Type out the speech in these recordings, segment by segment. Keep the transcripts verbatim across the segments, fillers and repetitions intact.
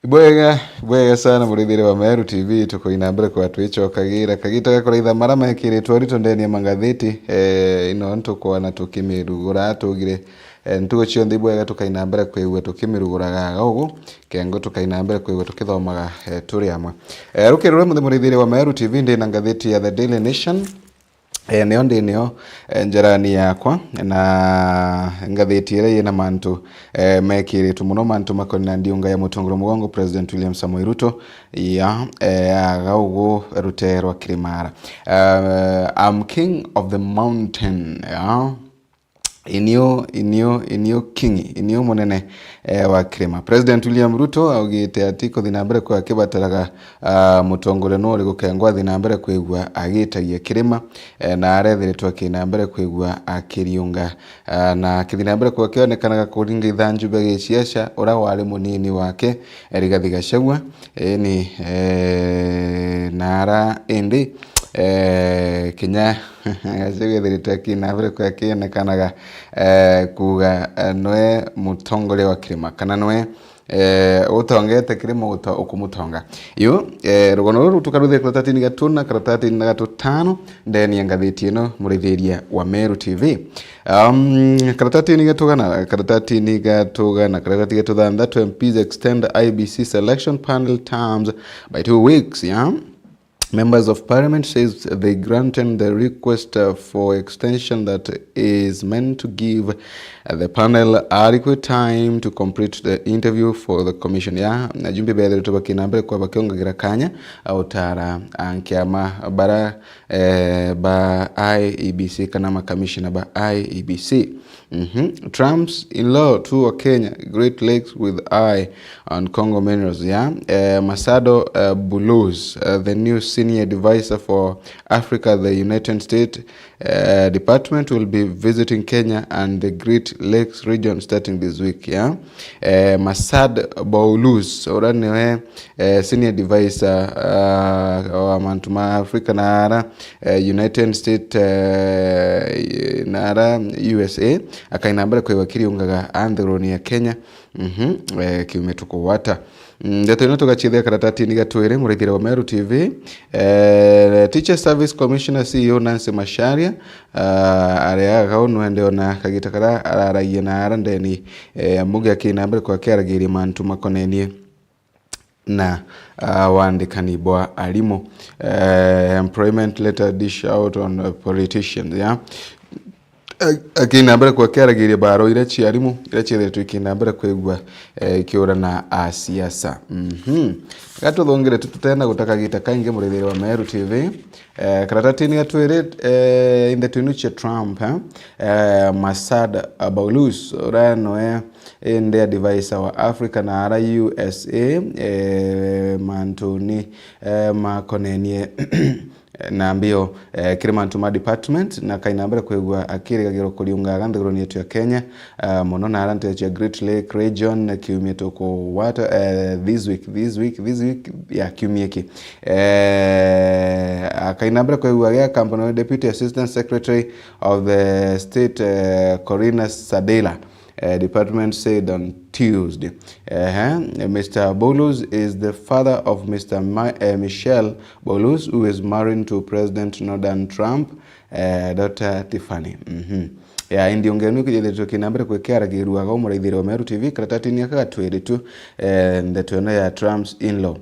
Bwega, bwega sana, murithiri wa Meru T V, tukuina mbere kwa twicokagira. Kagita ga kuraitha mara mekiritwe urito ndeni ya mangathiti, eh, ino ntukwana tukimirugura, tugire, eh, ntugo cionthe ibwega tukaina mbere kwigua tukimiruguraga ugu, kengo tukaina mbere kwigua tukithomaga, eh, turi amwe. Eh, rukiri ruria muthi murithiri wa Meru T V, ndi na ngathiti ya The Daily Nation, eh, nio ndi nio, eh, njarani yakwa, na ngathiti iria yina mantu, eh, mekiritwe muno, mantu makoni na ndiunga ya mutongoria mugongo President William Samoei Ruto, ya, eh, aga ugu rute rwa kirimara. Eh, I'm king of the mountain, ya. Inio, inio, inio king, inio munene, eh, wa kirima. President William Ruto augite ati kuthi na mbere kwa kibataraga, ah, mutongoria no uriku kengwa athi na mbere kwigua agitagia kirima, eh, na arethiritwe akina mbere kwigua akiriunga, ah, na akithi na mbere kwa kionekanaga kuringa ithanju bia giciaca uria wari munini wake, eh, Rigathi Gachagua, eni, eh, na ara indi, eh, kinya Gachagua ethiritwe akina mbere kwa kionekanaga, eh, kuga, eh, nwe mutongoria wa kirima, kana nwe, eh, utongete kirima uto-, ukumutonga. Yu, eh, rugono ruru tukaruthia karatatini gatuna, karatatini na gatutano, ndeni ya ngathiti ino, murithiria wa Meru T V. Um, karatatini gatugana, karatatini gatugana, karatati gatuthanthatu, M Ps extend I B C selection panel terms by two weeks, yeah? Members of Parliament says they granted the request, uh, for extension that is meant to give, uh, the panel adequate time to complete the interview for the commission. Ya, ajumbe bethiritwe bakina mbere kwa bakiongagira kanya, uh, utara, uh, nkiama bara, eh, ba I E B C kana makamishina ba I E B C. Mhm. Trump's in-law tour Kenya, Great Lakes with eye on Congo minerals, yeah? Eh, Masado, eh, Bulus, eh, the new senior advisor for Africa, the United States, eh, department, will be visiting Kenya and the Great Lakes region starting this week, yeah? Eh, Masad Bulus, uria niwe, eh, senior advisor, ah, wa mantu ma Africa na ara, eh, United States, eh, na ara U S A, akaina mbere kwigua kiriungaga a nthiguruni ya Kenya, mhm, eh, kiumia tukugwata. Mm, ndeto ino tugachithia karatatini ga twiri, murithire wa Meru T V. Eh, Teacher Service Commissioner C E O Nancy Macharia, ah, areaga unu ende ona kagita karia araragia na ara ndeni, eh, mugi akina mbere kwa kiaragiria mantu makonenie na, ah, wandikani bwa arimu, eh, employment letter dish out on, uh, politicians, yeah. Eh, akina mbere kwa kiaragiria baro iria cia arimu, iria ciethetwe ikina mbere kwigua, eh, ikiura na asiasa. Mhm. Gatuthongere tu tutena gutaka gita kaingi murithiri wa Meru T V. Eh, karatatini ga twiri, eh, in the twinuche Trump, eh? Eh, Masad Abaulus, uria noe indi advisor wa Africa na ara U S A, eh, mantuni, eh, makonenie na mbio, eh, kiri mantu ma department, na kaina mbere kwigua akirigagirwo kuriungaga nthiguruni yetu ya Kenya, eh, muno na ara nteto cia Great Lake region, na kiumia tukugwata, eh, this week, this week, this week, ya kiumia iki. Eh, akaina mbere kwigua gia company Deputy Assistant Secretary of the State, eh, Corina Sadela, eh, department said on Tuesday. Ehe, Mister Bolus is the father of Mister Ma-, eh, Michelle Bolus, who is married to President Nordan Trump, eh, daughter Tiffany. Mhm. Ya, indi ungenu kijethitwe kina mbere kwikiaragirua ga umuraithire wa Meru T V, karatatini aka gatwiri tu, eh, ndeto ino ya Trump's in-law.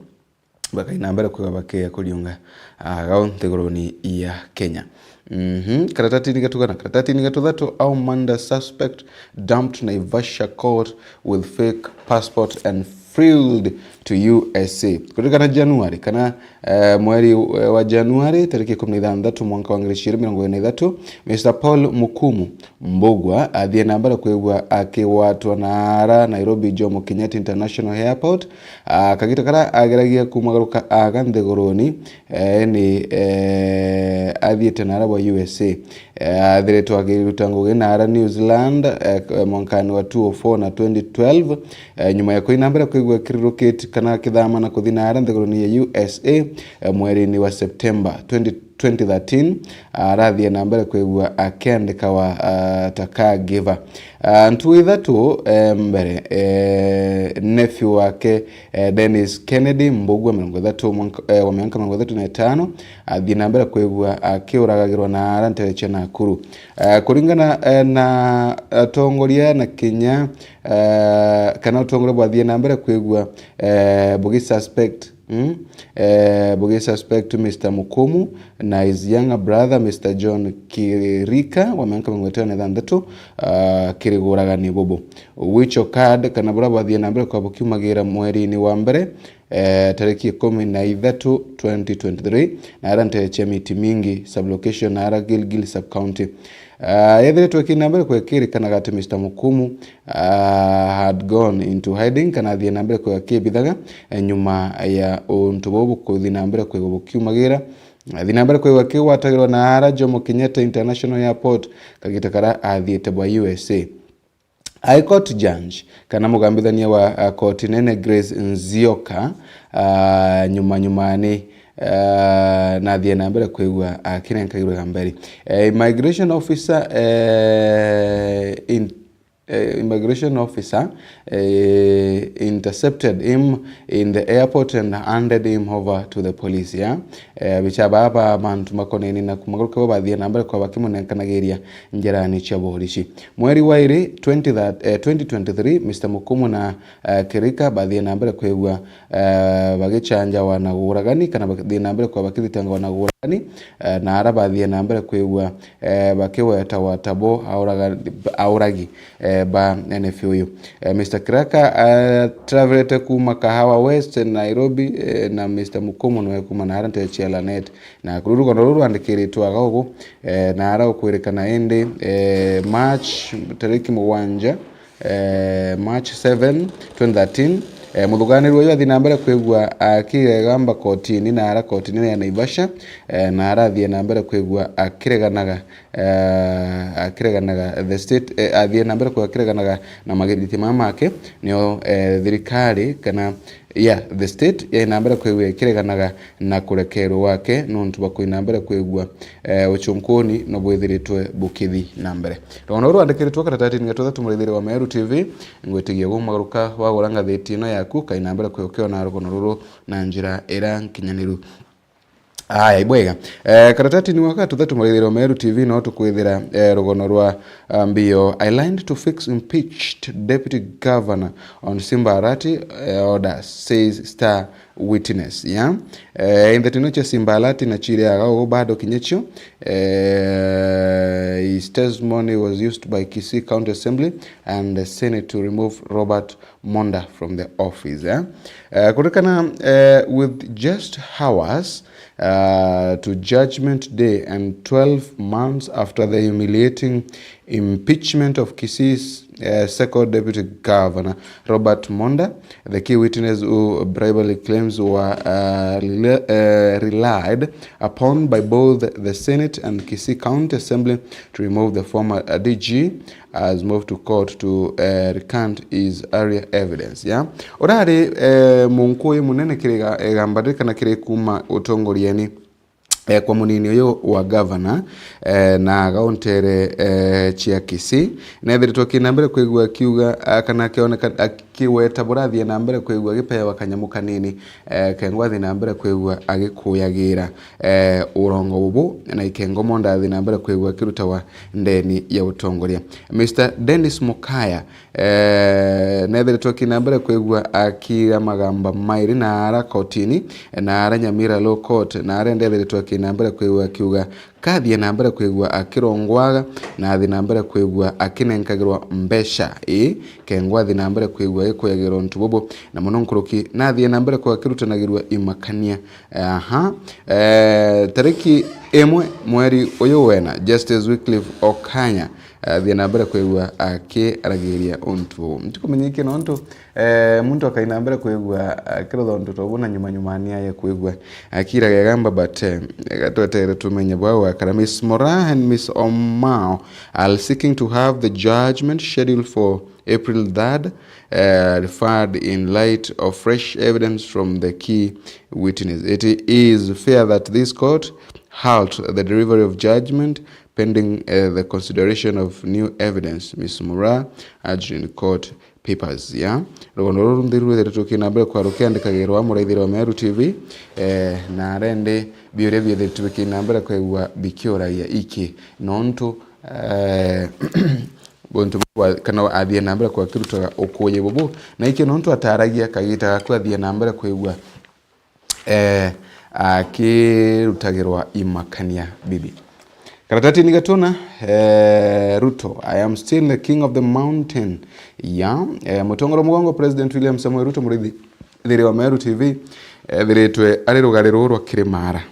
Bakaina mbere kwiga bakeya kuriunga, ah, gau nthiguruni ya Kenya. Mhm. Karatatini gatugana, karatatini gatuthatu, au manda suspect dumped Naivasha court with fake passport and fled to U S A. Kuririkana January, kana, eh, mweri, eh, wa January, tariki ikumi na ithanthatu, mwaka wa ngiri ciiri mirongo iri na ithatu, Mister Paul Mukumu Mbugua athie na mbere kwigua akigwatwa na ara Nairobi Jomo Kenyatta International Airport, ah, kagita karia ageragia kumagaruka aga nthiguruni, eh, ni, eh, athiite na ara bwa U S A. Eh, athiritwe akiruta ngugi na ara New Zealand, eh, mwankani wa two oh four na twenty twelve, eh, nyuma ya kuina mbere kwigua kirirukite kana kithama na kuthi na ara nthiguruni ya U S A, eh, mweri-ini wa September twenty twenty thirteen, arathie na mbere kwigua akiandikawa, ah, ta caregiver. Ah, ntuku ithatu, eh, mbere, eh, nephew wake, eh, Dennis Kennedy Mbugu wa mirongo ithatu mwanka, eh, wa miaka mirongo ithatu na itano, athie na mbere kwigua akiuragagirwa na ara ntere cia Nakuru. Eh, kuringana, eh, na atongoria na kinya, eh, kana utongoria bwathie na mbere kwigua, eh, bugi suspect, mm, eh, bugi suspect Mister Mukumu na his younger brother Mister John Kirika wa miaka mirongo itano na ithanthatu, ah, kiri uragani bubu. Which occurred, kana buria bwathie na mbere kwa bukiumagira mweri-ini wa mbere, eh, tariki ikumi na ithatu, twenty twenty-three, na ara ntere cia Miti Mingi sub-location na ara Gilgil sub-county. Ah, yethiritwe kiri na mbere kwikirikanaga ati Mister Mukumu, ah, had gone into hiding, kana athie na mbere kwigua akibithaga, eh, nyuma ya untu bubu kuthi na mbere kwigua bukiumagira. Athi na mbere kwigua akigwatagirwa na ara Jomo Kenyatta International Airport, kagita kara athiite bwa U S A. High Court Judge, kana mugambithania wa, ah, koti nene Grace Nzioka, ah, nyuma nyumani, ah, nathie na mbere kwigua akinenkagirwe igamba iri. Eh, immigration officer, eh, in, eh, immigration officer, eh, intercepted him in the airport and handed him over to the police, yeah? Eh, bicha baba mantu makoneni na kumagaruka bo bathie na mbere kwa bakimunenkanagiria njerani cia borici. Mweri wa iri, twenty, eh, twenty twenty-three, Mister Mukumu na, eh, Kirika bathie na mbere kwigua, eh, bagicanjawa na guragani, kana bathie na mbere kwa bakithitangwa na guragani, eh, na ara bathie na mbere kwigua, eh, bakiwetagwa ta bo auraga-, auragi, eh, ba nephew uyu. Eh, Mister Kiraka, eh, travelete kuma Kahawa West, Nairobi, eh, na Mister Mukumu niwe kuma na ara ntere cia Lanet. Na kuri rugono ruru rwandikiritwe aga ugu, eh, na ara ukwirikana indi, eh, March tariki mugwanja, eh, March seven, twenty thirteen, eh, muthuganirwa uyu athi na mbere kwigua akigamba kotini na ara kotini ya Naivasha, eh, na arathie na mbere kwigua akireganaga, eh, akireganaga the state, eh, athie na mbere kwigua akireganaga na magiriti maya make, nio, eh, thirikari kana ya the state yai na mbere kwigua ikireganaga na kurekerwa gwake nontu bwa kuina mbere kwigua, eh, uchunkuni no bwithiritwe bukithi na mbere. Rugono ruru rwandikiritwe karatatini ga tuthatu murithiri wa Meru T V, ngwitigia gumagaruka wagura ngathiti ino yaku, kai na mbere kwi ukiona rugono ruru na njira ira nkinyaniru. Aya, ibwega. Eh, karatatini gaka tuthatu murithiri wa Meru T V no tukwithira, eh, rugono rwa, ah, mbio. I lined to fix impeached deputy governor on Simba Arati, eh, order, says star witness, yeah? Eh, in the tino cia Simba Arati na chire aga ugu bado kinya cio, eh, his testimony was used by Kisii County Assembly and the Senate to remove Robert Monda from the office, eh? Eh, kuririkana, eh, with just hours, uh, to Judgment Day and twelve months after the humiliating impeachment of Kisii's, uh, second deputy governor, Robert Monda, the key witness who bribery claims were, uh, rela-, uh, relied upon by both the Senate and Kisii County Assembly to remove the former, uh, D G, has moved to court to, uh, recant his earlier evidence, yeah? Urari, eh, munkuyu munene kiri ga-, igamba riri kana kiri kuma utongorieni, eh, kwa munini uyu wa governor, eh, na agauntere, eh, cia Kisii, nethiritwe akina mbere kwigua akiuga, ah, kana akioneka akiweta burathie na mbere kwigua agipewa kanyamu kanini, eh, kengwa athi na mbere kwigua agikuyagira, eh, urongo bubu, na ikengo Monda athi na mbere kwigua akirutawa ndeni ya utongoria. Mister Dennis Mukaya, eh, nethiritwe akina mbere kwigua akira magamba mairi na ara kotini, na ara Nyamira Law Court, na ara indi ethiritwe akina mbere kwigua akiuga kathie na mbere kwigua akirongwaga, na athi na mbere kwigua akinenkagirwa mbeca, ii, kengwa athi na mbere kwigua agikuyagirwa untu bubu, na muno nkuruki nathie na mbere kwigua akirutanagirwa imakania. Aha. Eh, tariki imwe mweri uyu wena, Justice Wycliffe Okanya athie na mbere kwigua akiaragiria untu buu. Ntikumenyeki nontu, eh, muntu akaina mbere kwigua akirotha untu tobu na nyuma nyuma ni aye kwigua akiraga igamba, but, eh, gatwetere tumenye bwau akara. Miss Moraa and Miss Omao are seeking to have the judgment scheduled for April third, uh, referred in light of fresh evidence from the key witness. It is fair that this court halt the delivery of judgment pending, eh, the consideration of new evidence, Miss Mura urged in court papers, ya. Rugono ruru nthi rwithiritwe kina mbere kwa rukiandikagirwa muraithiri wa Meru T V, eh, na arendi biuria biithiritwe bikina mbere kwigua bikiuragia iki nontu, eh, buntu bwa, kana athie na mbere kwa kirutaga ukuuji bubu, na iki nontu ataragia kagita gaku athie na mbere kwigua, eh, akirutagirwa imakania bibi. Karatatini gatuna, eh, Ruto, "I am still the king of the mountain." Ya, eh, mutongoria mugongo President William Samoei Ruto muraithiri wa Meru T V, ethiritwe ari rugari ruu rwa Kirimara.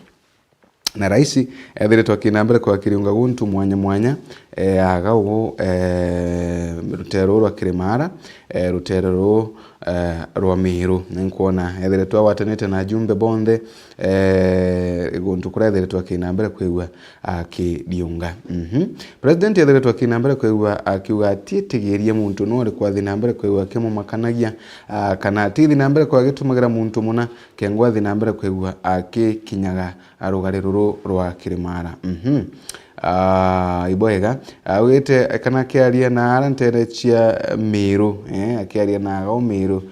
Na raisi ethiritwe akina mbere kwa kiriunga guntu mwanya mwanya, eh, aga ugu, eh, rutere ruu rwa Kirimara, eh, rutere ruu, eh, rwa Miru. Ninkwona ethiritwe agwatanite na ajumbe bonthe, eh, guntu kuria ethiritwe akina mbere kwigua akiriunga. Mhm. President ethiritwe akina mbere kwigua akiuga atiitigirie muntu no ari kwathi na mbere kwigua akimumakanagia, ah, kana atithi na mbere kwa agitumagira muntu muna kengwa athi na mbere kwigua akikinyaga rugari ruru rwa Kirimara. Mhm. Ah, ibwega. Augite kana akiaria na ara ntere cia Miru, eh, akiaria na agao Miru,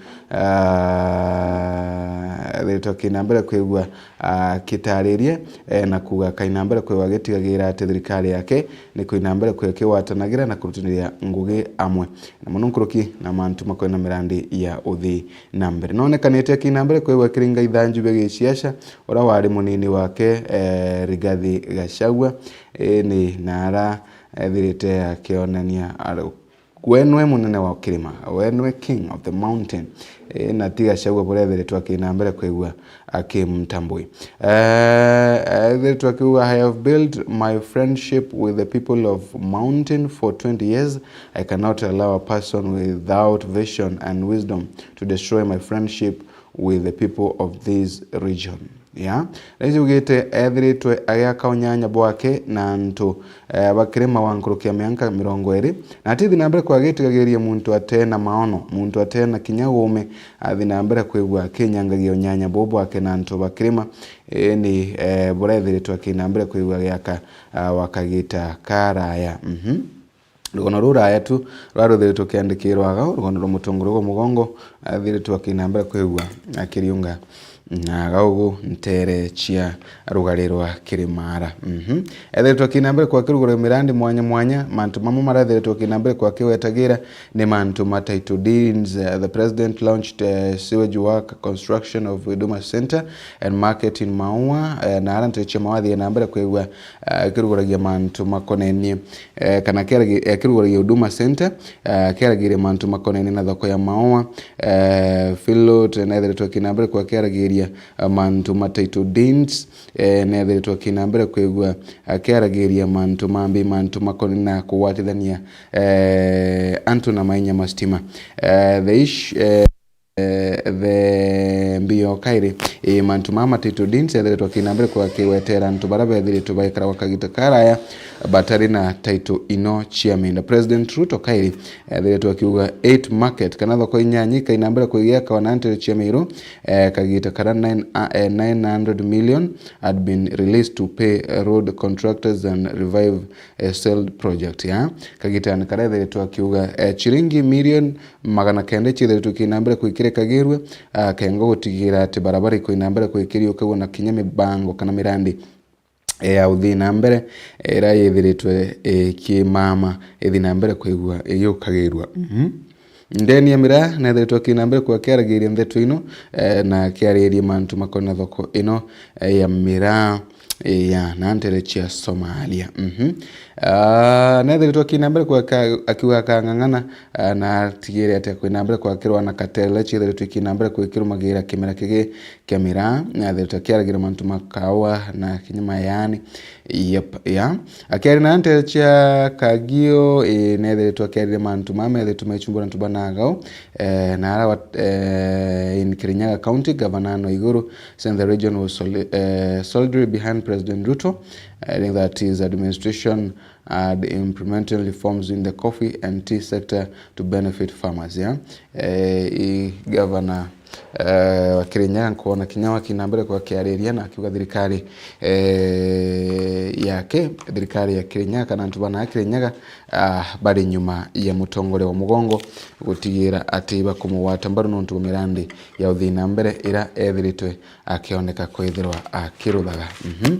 ah, ethiritwe akina mbere kwigua akitaririe, eh, na kuuga akaina mbere kwigua agitigagira ati thirikari yake ni kuina mbere kwigua ikigwatanagira na kurutaniria ngugi amwe, na muno nkuruki na mantu makwena mirandi ya uthii na mbere. Nonekanite akina mbere kwigua akiringa ithanju bia giciaca, uria wari munini wake, eh, Rigathi Gachagua, ii ni na ara ethirite akionania ari, we nwe munene wa kirima, we nwe king of the mountain, ii na ti Gachagua buria ethiritwe akina mbere kwigua akimtambui. Eh, ethiritwe akiuga, "I have built my friendship with the people of mountain for twenty years. I cannot allow a person without vision and wisdom to destroy my friendship with the people of this region." Ya, raisi ugite ethiritwe agiaka unyanya bwake na antu, eh, bakirima wa nkuruki ya mianka mirongo iri, na atithi na mbere kwa agitigagiria muntu atena maono, muntu atena kinya uume, athi na mbere kwigua akinyangagia unyanya buu bwake na antu bakirima, ii ni, eh, buria ethiritwe akina mbere kwigua agiaka, ah, wa kagita karaya. Mhm. Rugono ruraya tu ruria ruthiritwe rukiandikirwa agao, rugono rwa mutongoria gwa mugongo, athiritwe akina mbere kwigua akiriunga na agao ugu ntere cia rugari rwa Kirimara. Mhm. Ethiritwe akina mbere kwa kirugura mirandi mwanya mwanya, mantu mamwe maria ethiritwe akina mbere kwa kiwetagira ni mantu ma title deeds. Eh, the president launched, eh, sewage work construction of Huduma Center and market in Maua, eh, na ara ntere cia Maua athie na mbere kwigua, eh, kiruguragia mantu makonenie, eh, kana kiaragi-, eh, kiruguragia Huduma Center, eh, kiaragiria mantu makonenie na thoko ya Maua, eh, Philot, eh, nethiritwe akina mbere kwa kiaragiria, eh, mantu ma title deeds, eh, nethiritwe akina mbere kwigua akiaragiria mantu mambi, mantu makonenie na kugwatithania, eh, antu na mainya ma stima. Eh, the ish-, eh, eh, the mbio kairi, eh, mantu maa ma title deeds ethiritwe akina mbere kwa kigwetera antu baria bethiritwe baikara gwa kagita karaya batari na title ino cia minda. President Ruto kairi ethiritwe akiuga eight market kana thoko inyanya ikaina mbere kwigiaka na ntere cia Miru, eh, kagita karia nine, ah, eh, nine hundred million had been released to pay, eh, road contractors and revive, eh, sealed project, ya. Kagitani karia ethiritwe akiuga, eh, chiringi million magana kenda iciethiritwe ikina mbere kwikirikagirue, ah, kenga gutigira ati barabara ikoina mbere kwikiriukagua na kinya mibango kana mirandi, eh, ya uthii na mbere, eh, iria yithiritwe ikimama ithi na mbere kwigua igiukagirua. Mhm. Ndeni ya miraa nethiritwe akina mbere kwa kiaragiria ntheto ino, eh, na kiaririe mantu makona thoko ino, eh, ya miraa, eh, ya na ntere cia Somalia. Mhm. Ah, nethiritwe akina mbere kwa ka-, akiuga akang'ang'ana, ah, na atigire ati akwina mbere kwa kirwa na katele ciethiritwe ikina mbere kwa kirumagira kimera kigi kia miraa, na ethiritwe akiaragira mantu ma kaua na kinya mayani. Yep, ya. Akiaria na ntere cia Kagio, eh, nethiritwe akiarire mantu mama ethiritwe maichumbura antu banagao, eh, na ara wa-, eh, in Kirinyaga County, Governor Anne Waiguru, saying the region was soli-, eh, solidly behind President Ruto, adding that his administration had implemented reforms in the coffee and tea sector to benefit farmers, ya. Eh, i Governor eh, wa Kirinyaga, nkwona kinya wakiina mbere kwa akiariria na akiuga thirikari, eh, yake, thirikari ya Kirinyaga kana antu bana Kirinyaga, ah, bari nyuma ya mutongoria wa mugongo gutigira ati bakumugwata mbaru nontu bwa mirandi ya uthii na mbere ira ethiritwe akioneka kwithirwa akiruthaga. Mhm.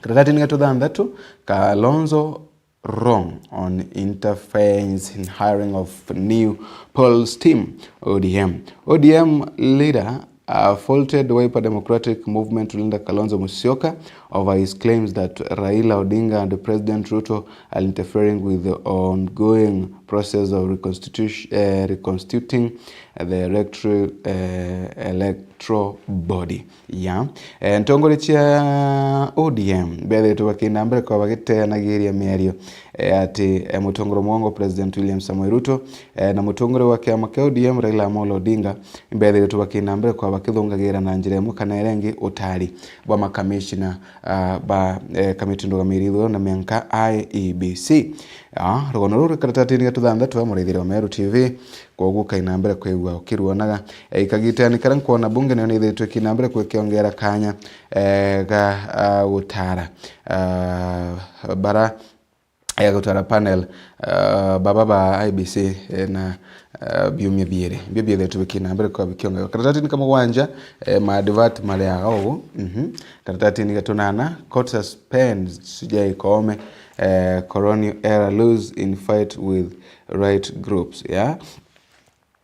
Karatatini ga tuthanthatu, Kalonzo wrong on interference in hiring of new polls team, O D M. O D M leader, uh, faulted Wiper Democratic Movement leader Kalonzo Musyoka over his claims that Raila Odinga and President Ruto are interfering with the ongoing process of reconstitution, uh, reconstituting the electoral, uh, electoral body. Ya. Eh, ntongoria cia O D M bethiritwe bakiina mbere kwa bagiteanagiria miario, eh, ati, eh, mutongoria mugongo President William Samoei Ruto, eh, na mutongoria wa kiama kia O D M Raila Amolo Odinga bethiritwe bakiina mbere kwa bakithungagira na njira imwe kana iria ingi utari bwa makamishina, ah, ba, eh, kamiti ndugamiri ithurano na mianka I E B C. Ah, rugono ruru rwi karatatini ga tuthanthatu a Muraithiri wa Meru T V. Kwoguo kaina mbere kwigua ukiruonaga. Eh, ikagitani karia nkwona bunge nayo nithiritwe ikiina mbere kwikiongera kanya, eh, ga, ah, gutara, ah, bara, eh, gutara panel, ah, baba ba I B C, eh, na, ah, biumia biiri. Bio biethiritwe bikiina mbere kwa bikiongerwa. Karatatini ka mugwanja, eh, ma advert mariaga ugu. Mhm. Karatatini ga tunana, court suspends Sujai Koome, eh, coronial era lose in fight with right groups. Yeah.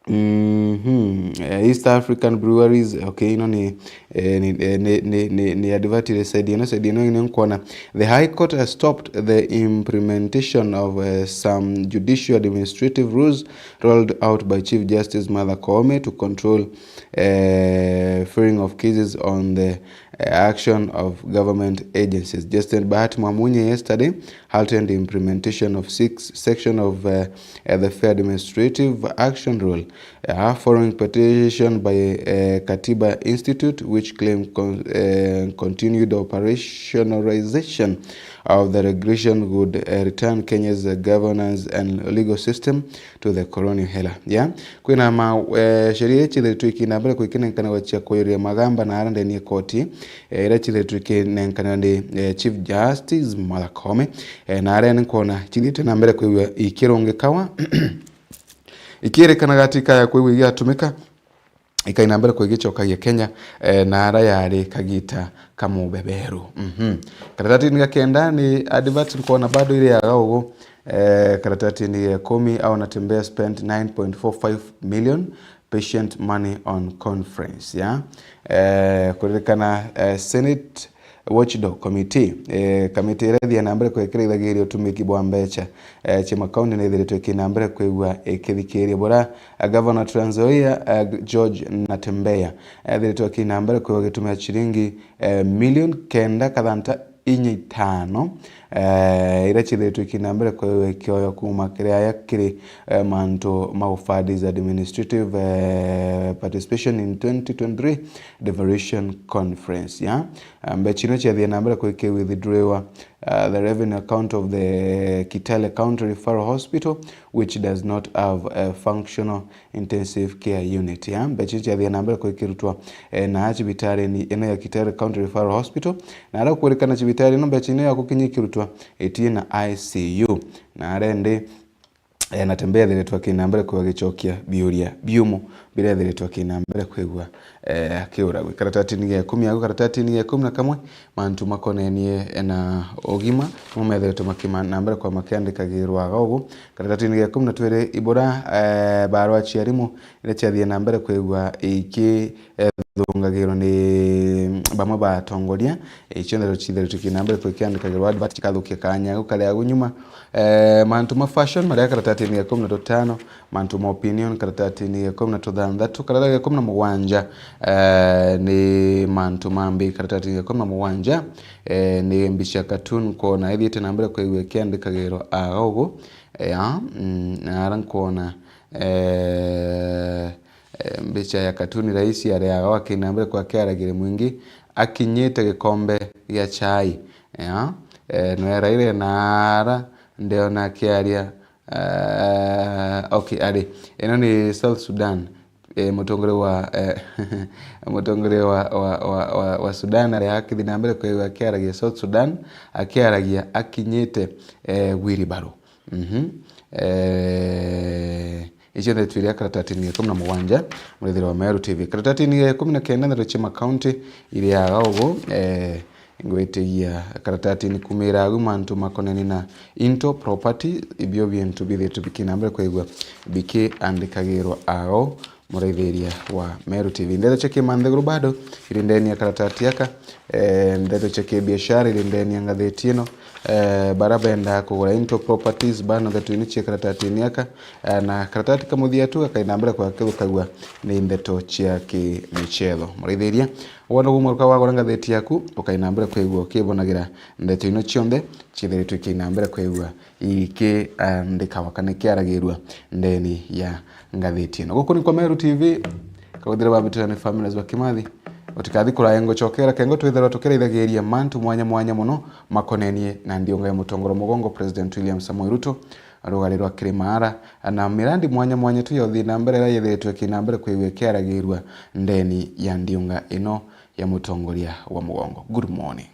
Mhm. Eh, East African Breweries, okay, ino ni, eh, ni, eh, ni, ni, ni, ni advert iri side ino, side ino ni nkwona. The High Court has stopped the implementation of, eh, some judicial administrative rules rolled out by Chief Justice Martha Koome to control, eh, filing of cases on the, eh, action of government agencies. Justice Bahati Mwamunye yesterday halted implementation of six section of, uh, uh, the Fair Administrative Action Rule, uh, following petition by, uh, Katiba Institute, which claimed con-, uh, continued operationalization of the regulation would, uh, return Kenya's, uh, governance and legal system to the colonial era. Yeah? Kwina ma, eh, sheria iria ciithiritwe ikiina mbere kwikinenkanirwa cia kujuria magamba na aria ndeni ya koti, eh, iria ciithiritwe ikinenkanirwa ni, eh, Chief Justice Martha Koome, eh, na aria ni nkwona ciithiite na mbere kwigua ikirungikawa, ikirikanaga ati ikaya kwigua igatumika, ikaina mbere kwigicokagia Kenya, eh, na ara yari kagita ka mubeberu. Mhm. Karatatini ga kenda ni advert nkwona bado iriaga ugu, eh, karatatini ga ikumi, au Natembeya spent nine point four five million patient money on conference, ya. Eh, kuririkana, eh, Senate Watchdog Committee, eh, kamiti iria ithia na mbere kwikira ithagiria utumiki bwa mbecha, eh, cia makaunti ni ithiritwe ikina mbere kwigua ikithikiria bura, eh, Governor Trans Nzoia, eh, George Natembeya, eh, ethiritwe akina mbere kwigua gitumia ciringi, eh, milioni kenda kathanta inya itano, eh, iria ciithiritwe ikina mbere kwigua ikioywa kuuma kiri aya kiri, eh, mantu ma ufadi's administrative, eh, participation in twenty twenty-three devolution conference, ya. Eh, mbecha ino ciathie na mbere kwiki withdrawa, uh, the revenue account of the Kitale County Referral Hospital, which does not have a functional intensive care unit, ya. Mbecha icio ciathie na mbere kwikirutwa, eh, na cibitari-ini ino ya Kitale County Referral Hospital, na aria ukwirikana cibitari ino mbecha ino ya gukinya ikirutwa itina I C U. Na aria indi, eh, Natembeya ethiritwe akina mbere kwigua agicokia biuria biumu biria ethiritwe akina mbere kwigua, eh, akiuragwa. Karatatini ga ikumi, au karatatini ga ikumi na kamwe, mantu makonenie na ugima, nimo methiritwe makima-, na mbere kwa makiandikagirwa aga ugu. Karatatini ga ikumi na twiri, ibura, eh, barua cia arimu iria ciathie na mbere kwigua iki, eh, thungagirwa ni bamwe ba atongoria, eh, icio ndeto ciithiritwe ikina mbere kwikiandikagirwa advert cikathukia kanya gau kari agu nyuma. Eh, mantu ma fashion maria karatatini ga ikumi na tutano, mantu ma opinion karatatini ga ikumi na tuthanthatu, karata ga ikumi na mugwanja, eh, ni mantu ma mbi, karatatini ga ikumi na mugwanja, eh, ni mbica ya cartoon, kwona ithiite na mbere kwigua ikiandikagirwa aga ugu, eh, ya, mm, na ara nkwona, eh, eh, mbica ya cartoon, rais ariaga akina mbere kwa akiaragiria mwingi akinyite gikombe gia chai, ya, eh, no eraire na ara ndiona akiaria, eh, okay, ari, ino ni South Sudan. eh, mutongoria wa, eh, mutongoria wa, wa, wa, wa, wa Sudan ari akithi na mbere kwigua akiaragia South Sudan, akiaragia akinyite, eh, wheelbarrow. Mhm. Eh, icio ndeto iria karatatini ya ikumi na mugwanja, murithire wa Meru T V. Karatatini ya ikumi na kenda, ndeto cia makaunti iria aga ugu, eh, ngwitigia karatatini kumira agu mantu makoneni na into property, ibio bintu bithitwe bikina mbere kwigua bikiandikagirwa ao muraithiria wa Meru T V. Ndeto cia kimanthiguru bado iri ndeni ya karatati aka, eh, ndeto cia kibiashara iri ndeni ya ngathiti ino, eh, bara benda kugura into properties bano ndeto ini cia karatatini aka, eh, na karatati ka muthia tu gakaina mbere kwa kithukagua ni ndeto cia kimichetho. Muraithiria, wona gumwe ruka wagura ngathiti yaku, ukaina mbere kwigua ukibonagira ndeto ino cionthe ciithiritwe ikiina mbere kwigua ikiandikawa kana ikiaragirua ndeni ya ngathiti ino. Guku ni kwa Meru T V, kawithire babitira ni families wa Kimathi. Utikathi kuraya ngucokera kengo twithirwa tukiraithagiria mantu mwanya mwanya muno makonenie na ndiunga ya mutongoria mugongo President William Samoei Ruto, rugari rwa Kirimara, na mirandi mwanya mwanya tu ya uthii na mbere iria yithiritwe ikiina mbere kwigua ikiaragirua ndeni ya ndiunga ino ya mutongoria wa mugongo. Good morning.